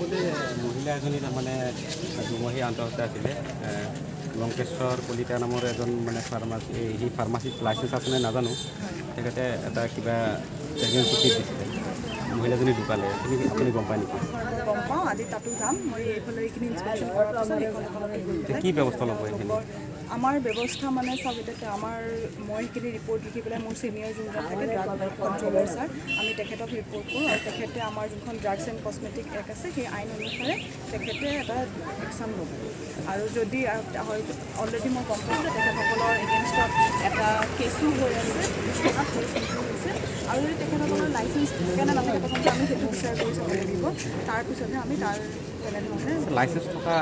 থাকোঁতে মহিলা এজনী তাৰমানে দুমহীয়া অন্তঃসত্ত্বা আছিলে। লংকেশ্বৰ কলিতা নামৰ এজন মানে ফাৰ্মাচী, সি ফাৰ্মাচীত লাইচেঞ্চ আছেনে নাজানো, তেখেতে এটা কিবা প্ৰেগনেঞ্চি কিট দিছিলে। মহিলাজনী ঢুকালে। সেইখিনি আপুনি গম পায় নেকি? মই গম পাওঁ। আজি তাতো যাম মই। এইফালে এইখিনি ইনস্পেকশ্যন কৰাৰ পিছত সেইখন দোকানতো গৈ পেলাই কি ব্যৱস্থা ল'ব এইখিনি? তেওঁলোকৰ আমাৰ ব্যৱস্থা মানে চাওক, এতিয়া আমাৰ মই সেইখিনি ৰিপৰ্ট লিখি পেলাই মোৰ ছিনিয়ৰ যোনজন থাকে, ড্ৰাগ কণ্ট্ৰলাৰ ছাৰ, আমি তেখেতক ৰিপৰ্ট কৰোঁ আৰু তেখেতে আমাৰ যোনখন ড্ৰাগছ এণ্ড কছমেটিক এক্ট আছে, সেই আইন অনুসাৰে তেখেতে এটা একশ্যন ল'ব। আৰু যদি হয়তো অলৰেডি মই গম পাইছোঁ যে তেখেতসকলৰ এগেইনষ্টত এটা কেছো হৈ আছে, থানাত কেছ ৰুজু হৈছে। আৰু যদি তেখেতসকলৰ লাইচেঞ্চ থাকে নে নাথাকে, প্ৰথমতে আমি সেইটো বিচাৰ কৰি চাব লাগিব। তাৰপিছতহে আমি তাৰ তেনেধৰণে লাইচেঞ্চ থকা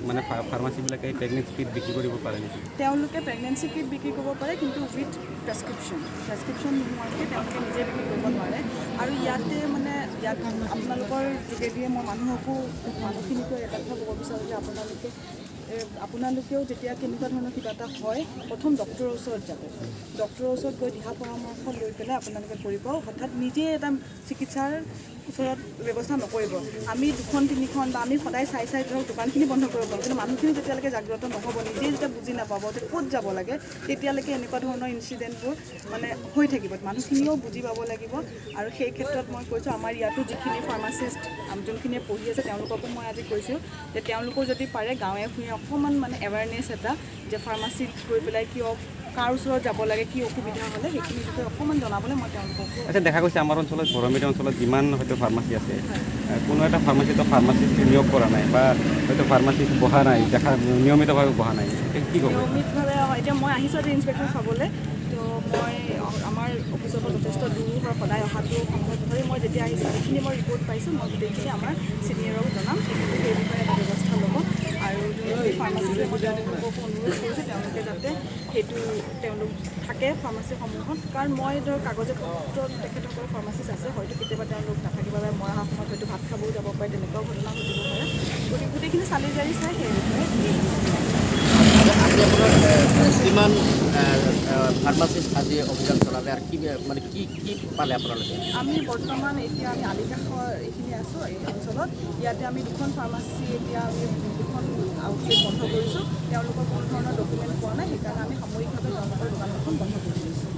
মানে ফাৰ্মাচীবিলাকে এই প্ৰেগনেঞ্চি কিট বিক্ৰী কৰিব পাৰে নেকি? তেওঁলোকে প্ৰেগনেঞ্চি কিট বিক্ৰী কৰিব পাৰে, কিন্তু উইথ প্ৰেছক্ৰিপশ্যন। প্ৰেছক্ৰিপশ্যন নোহোৱাকৈ তেওঁলোকে নিজে বিক্ৰী কৰিব নোৱাৰে। আৰু ইয়াতে মানে ইয়াত আপোনালোকৰ যোগেদিয়ে মই মানুহকো, মানুহখিনিকো এটা কথা ক'ব বিচাৰোঁ যে আপোনালোকেও যেতিয়া কেনেকুৱা ধৰণৰ কিবা এটা হয়, প্ৰথম ডক্টৰৰ ওচৰত যাব। ডক্টৰৰ ওচৰত গৈ দিহা পৰামৰ্শ লৈ পেলাই আপোনালোকে কৰিব। হঠাৎ নিজে এটা চিকিৎসাৰ ওচৰত ব্যৱস্থা নকৰিব। আমি দুখন তিনিখন বা আমি সদায় চাই চাই ধৰক দোকানখিনি বন্ধ কৰিব পাৰোঁ, কিন্তু মানুহখিনি যেতিয়ালৈকে জাগ্ৰত নহ'ব, নিজে যেতিয়া বুজি নাপাব যে ক'ত যাব লাগে, তেতিয়ালৈকে এনেকুৱা ধৰণৰ ইনচিডেণ্টবোৰ মানে হৈ থাকিব। মানুহখিনিও বুজি পাব লাগিব। আৰু সেই ক্ষেত্ৰত মই কৈছোঁ, আমাৰ ইয়াতো যিখিনি ফাৰ্মাচিষ্ট যোনখিনিয়ে পঢ়ি আছে, তেওঁলোককো মই আজি কৈছোঁ যে তেওঁলোকেও যদি পাৰে গাঁৱে ভূঞে অকণমান মানে এৱেৰনেছ এটা যে ফাৰ্মাচীত গৈ পেলাই কিয়, কাৰ ওচৰত যাব লাগে, কি অসুবিধা হ'লে, সেইখিনি বিষয়ে অকণমান জনাবলৈ মই তেওঁলোককো আচ্ছা, দেখা গৈছে আমাৰ অঞ্চলত, বৰমেৰী অঞ্চলত যিমান হয়তো ফাৰ্মাচী আছে, কোনো এটা ফাৰ্মাচীতো ফাৰ্মাচিষ্ট নিয়োগ কৰা নাই বা হয়তো ফাৰ্মাচিষ্ট বহা নাই, দেখা নিয়মিতভাৱে বহা নাই। এতিয়া কি ক'ব? নিয়মিতভাৱে এতিয়া মই আহিছোঁ আজি ইনস্পেকশ্যন চাবলৈ। তো মই আমাৰ অফিচৰ পৰা যথেষ্ট দূৰো হয়, সদায় অহাটো সম্ভৱ নহয়। মই যেতিয়া আহিছোঁ, যিখিনি মই ৰিপৰ্ট পাইছোঁ, মই গোটেইখিনি আমাৰ ছিনিয়ৰক জনাম। তেখেতে সেই বিষয়ে এটা ব্যৱস্থা ল'ব। আৰু যোনখিনি ফাৰ্মাচিষ্ট, মই তেওঁলোককো অনুৰোধ কৰিছোঁ, তেওঁলোকে যাতে সেইটো তেওঁলোক থাকে ফাৰ্মাচীসমূহত। কাৰণ মই ধৰক কাগজে পত্ৰত তেখেতসকলৰ ফাৰ্মাচিষ্ট আছে, হয়তো কেতিয়াবা তেওঁলোক নাথাকিব পাৰে। মই অহা সময়ত হয়তো ভাত খাবও যাব পাৰে, তেনেকুৱাও ঘটনা ঘটিব পাৰে। গতিকে গোটেইখিনি চালি জাৰি চাই সেই বিষয়ে আজি আপোনাৰ কিমান ফাৰ্মাচিষ্ট আজি অভিযান চলালে আৰু কি মানে কি কি পালে আপোনালোকে? আমি বৰ্তমান এতিয়া আমি আলিকাষৰ এইখিনি আছোঁ, এই অঞ্চলত। ইয়াতে আমি দুখন ফাৰ্মাচী, এতিয়া আমি দুখন আউটলেট বন্ধ কৰিছোঁ। তেওঁলোকৰ কোনো ধৰণৰ ডকুমেণ্ট পোৱা নাই, সেইকাৰণে আমি সাময়িকভাৱে তেওঁলোকৰ দোকান দুখন বন্ধ কৰি দিছোঁ।